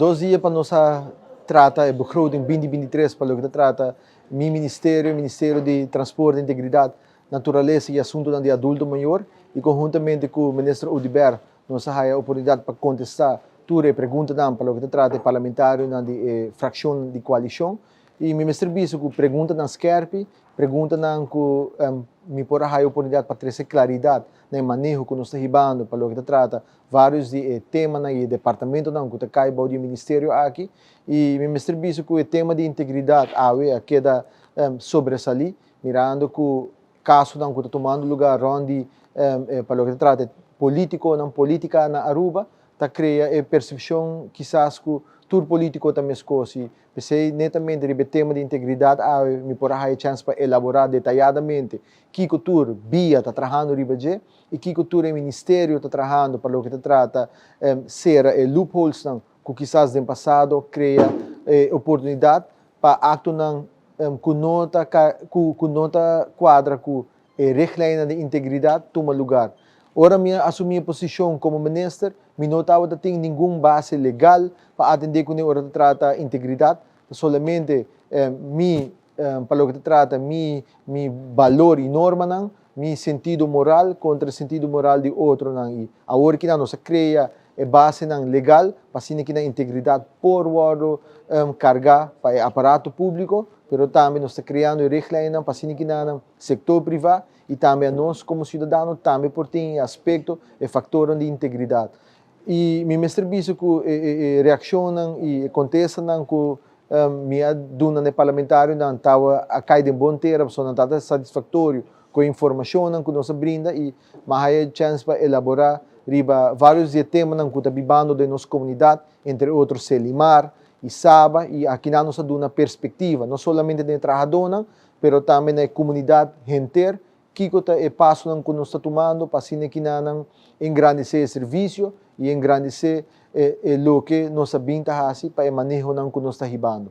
2 dia pa nos a trata e begroting 2023 pa loke ta trata mi ministerio, Ministerio di Transporte, Integridad, Naturalesa y Asuntonan di Adulto Mayor, y conhuntamente cu Minister Oduber nos a haya oportunidad pa contesta tur e preguntanan pa loke ta trata e parlamentarionan di e fraccion di coalicion. Y mi mester bisa cu preguntanan skerpi, preguntanan cu mi por a haya oportunidad pa trece claridad na e maneho cu nos ta hibando pa loke ta trata varios di e temanan y departamentonan cu ta cay bou di e ministerio aki. Y mi mester bisa cu e tema di integridad awe a keda sobresali, mirando cu casonan cu ta tumando lugar rond di pa loke ta trata politiconan, politica na Aruba, ta crea e percepcion kisas cu tur politico ta mescos. Y p'esey netamente riba e tema di integridad awe mi por a haya chance pa elabora detayadamente kico tur BIA ta trahando riba dje y kico tur e ministerio ta trahando pa loke ta trata cera e loopholesnan cu kisas den pasado crea oportunidad pa actonan cu no ta cuadra cu e richtlijnen di integridad tuma lugar. Ora mi a asumi e posicion como minister, mi no tabatin ningun base legal pa atende cu ora ta trata integridad, solamente mi, pa loke ta trata mi balor y normanan, mi sentido moral contra e sentido moral di otronan. Y awor cu nos a crea e basenan legal pa asina cu e integridad por wordo carga pa e aparato publico, pero tambe nos ta creando richtlijnen pa asina cu sector priva y tambe nos como ciudadano tambe por tin aspecto y factor di integridad. Y mi mester bisa cu e reaccion y contestanan cu mi a duna na parlamentarionan tabata a cay den bon tera, so nan tabata satisfactorio cu e informacion cu nos a brinda y m'a haya chance pa elabora riba varios di temanan cu ta bibando den nos comunidad, entre otro Selimar y Saba, y aki nos a duna perspectiva, no solamente di trahadornan, pero tambe na comunidad henter, kico ta e pasonan cu nos ta tumando pa asina cu nan engrandece e servicio y engrandece loke nos a bin ta haci pa e manehonan cu nos ta hibando.